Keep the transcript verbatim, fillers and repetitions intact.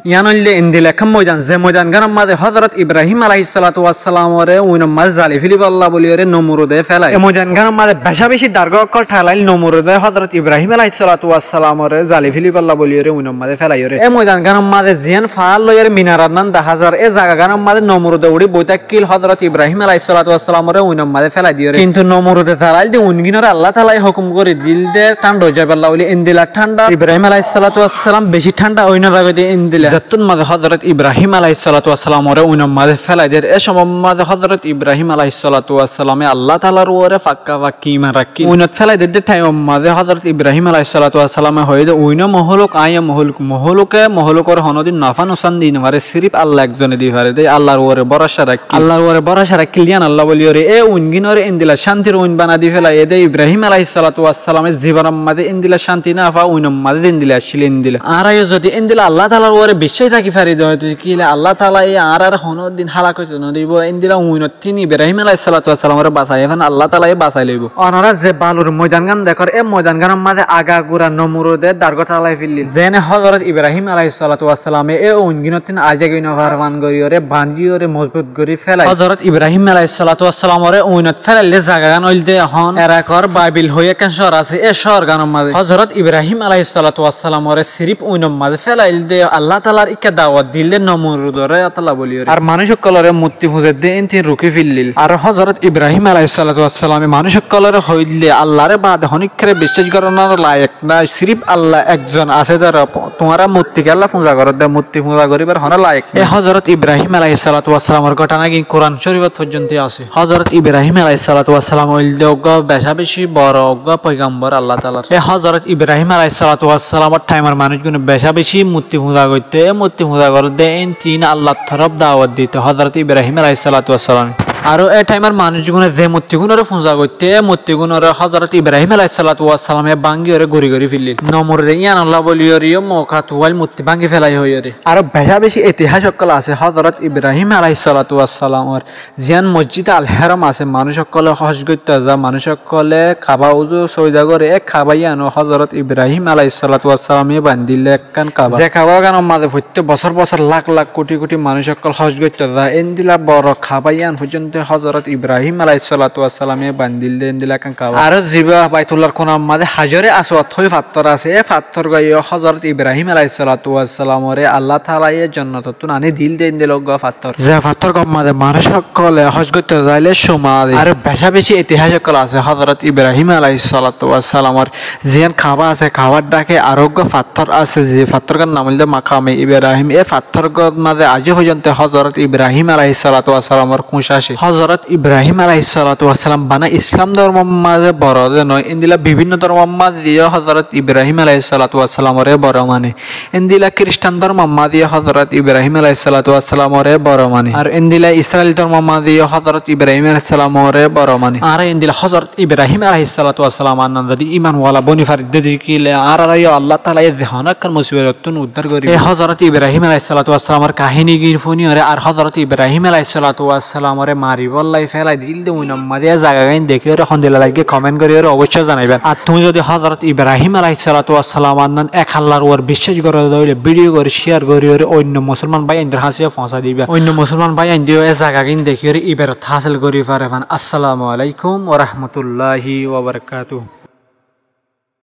Yián óilde endila ekkán moidan, ze moidangánor mazé Hózorot Ibrahím alaihissalatu wassalamoré uinor mazé zali félaibolla bóliyoré Nomurude félai. E moidangánor mazé becá-becí dargó ókkol thálail Nomurude Hózorot Ibrahím alaihissalatu wassalamoré zali félaibolla bóliyoré uinor mazé félaiyoré. E moidangánor mazé ziyán faár loiyoré minarannán daházar, e zagagánor mazé Nomurude uçí boitákkil Hózorot Ibrahím alaihissalatu wassalamoré uinor mazé félai diyoré. Kintu Nomurude zalailde uingínoré Allataalaye hókum gorí dilde thándha ói zaibálla bóli. Endila thándha Ibrahím alaihissalatu wassalam bicí thándha ói nozaibói de endila. Zettún mazé Hózorot Ibrahím alaihissalatu wassalamoré uinor mazé félai der, e cómor mazé Hózorot Ibrahím alaihissalatu wassalame Allataalar uore fakka-fakki iman raikké. Uinot félai dedde thaimor mazé Hózorot Ibrahím alaihissalatu wassalame hoiyé de, uino mohóluk, aññíyo mohóluk, mohóluke mohólukor honódin nafá nusán di nofaré, sirif Alla ekzone di faré de, Allar uore bóroca raikké. Allar uore bóroca raikké de yíanolla bóliyoré e uingínoré endila cántir uin banai di félaiye de. Ibrahím alaihissalatu wassalame zibonor mazé endila cánti nafá, uinor mazé endila accíl endila. Añára yó zodi endila Allataalar uore biccác raki fari de óile Allataalaye añáráre honódin hálak óito nodibo. Endila uinottún Ibrahím alaihissalatu wassalamoré basai fán Allataalaye basai loibo. Onora ze balur moidangán dekór, e moidangánor mazé agagura Nomurude dargó thalai félail. Zeéne Hózorot Ibrahím alaihissalatu wassalame e uingínottún aijja goi nofaré fán goríyoré bañdíyoré mozbut gorí félai. Hózorot Ibrahím alaihissalatu wassalamoré uinot félailde zagagán óilde ehón Erakor Babil hoiyé ekkán cóor asé, e cóorgánor mazé. Hózorot Ibrahím alaihissalatu wassalamoré sirif uinor mazé félailde Allataalar íkka dawot dilde Nomurudoré ótolla bóliyoré. Ar manúic ókkoloré murti fúzaidde éntin rukí félail. Ar Hózorot Ibrahím alaihissalatu wassalame manúic ókkoloré hoilde Allaré baade honíkkaré biccác gorónor laek nái, sirif Alla ekzon asé dóro, tuáñra murti kiyólla fúza goródde, murti fúza goríbar honó laek nái. E Hózorot Ibrahím alaihissalatu wassalamor góthanagín Kuran Córifot foijjonto asé. Hózorot Ibrahím alaihissalatu wassalam óilde uggúa becá-becí boro uggúa foigambor Allataalar. E Hózorot Ibrahím alaihissalatu wassalamor thaimor manúicgune becá-becí murti fúza goitto, e murti fúza goródde éntin Allar torof dawot dito Hózorot Ibrahím alaihissalatu wassalame. Aró e thaimor manúicgune ze murtigúnoré fúza goitto, e murtigúnoré Hózorot Ibrahím alaihissalatu wassalame báñgiyoré guri gorí félail. Nomurude yíanolla bóliyoré yó moka tuwáil murti báñgi félai hoiyóre. Aró becá-becí itihác ókkol asé Hózorot Ibrahím alaihissalatu wassalamor. Ziyán Mosjid al Hérom asé, manúic ókkole hóc goitto za, manúic ókkole Kaba uzu sóida goré, e Kaba yíano Hózorot Ibrahím alaihissalatu wassalame baindíl de ekkán Kaba. Ze Kabagánor mazé foittí bosór-bosór lak-lak kuthí-kuthí manúic ókkol hóc goitto za, éndila boro Kaba yían foijjonto Hózorot Ibrahím alaihissalatu wassalame baindíl de éndila ekkán Kaba. Aró zibá Baitullar kunar mazé Hajore Aswad hoi fattór asé, e fattór gán yó Hózorot Ibrahím alaihissalatu wassalamoré Allataalaye jonnotottún aní dil de éndila uggúa fattór. Ze fattórgán mazé manúic ókkole hóc goitto zaile cúma de. Aró becá-becí itihác ókkol asé Hózorot Ibrahím alaihissalatu wassalamor. Ziyán Kaba asé, Kabar dháke aró uggúa fattór asé, ze fattórgán nam óilde Makame Ibrahím. E fattórgán mazé aijjó foijjonto Hózorot Ibrahím alaihissalatu wassalamor kúñc asé. Hózorot Ibrahím alaihissalatu wassalam bana Islam dórmor mazé boro de noó, éndila bibínno dórmor mazé yó Hózorot Ibrahím alaihissalatu wassalamoré boro mane. Éndila Kiristán dórmor mazé yó Hózorot Ibrahím alaihissalatu wassalamoré boro mane. Ar éndila Israil dórmor mazé yó Hózorot Ibrahím alaihissalamoré boro mane. Añára éndila Hózorot Ibrahím alaihissalatu wassalamor annán zodi iman wala boni fari de dekíle, añáráre yó Allataalaye ze honó ekkán musiborottún uddár goríbo. E Hózorot Ibrahím alaihissalatu wassalamor kahínigín fúniyoré ar Hózorot Ibrahím alaihissalatu wassalamoré maribólla félai dil de uinor mazé e zagagín dekíyoré hondila laiggé koment goríyoré oboicco zanaiban. Ar tuñí zodi Hózorot Ibrahím alaihissalatu wassalamor annán ek Allar uore biccác goró de óile bídiyo gán cíyar goríyoré oinno musúlman báiyaindór hañsé foóñsai diba. Oinno musúlman báiyaindé yó e zagagín dekíyoré ibarot hásil gorí fare fán. Assalamu alaikum wa rahmatullahi wa barakatuhu.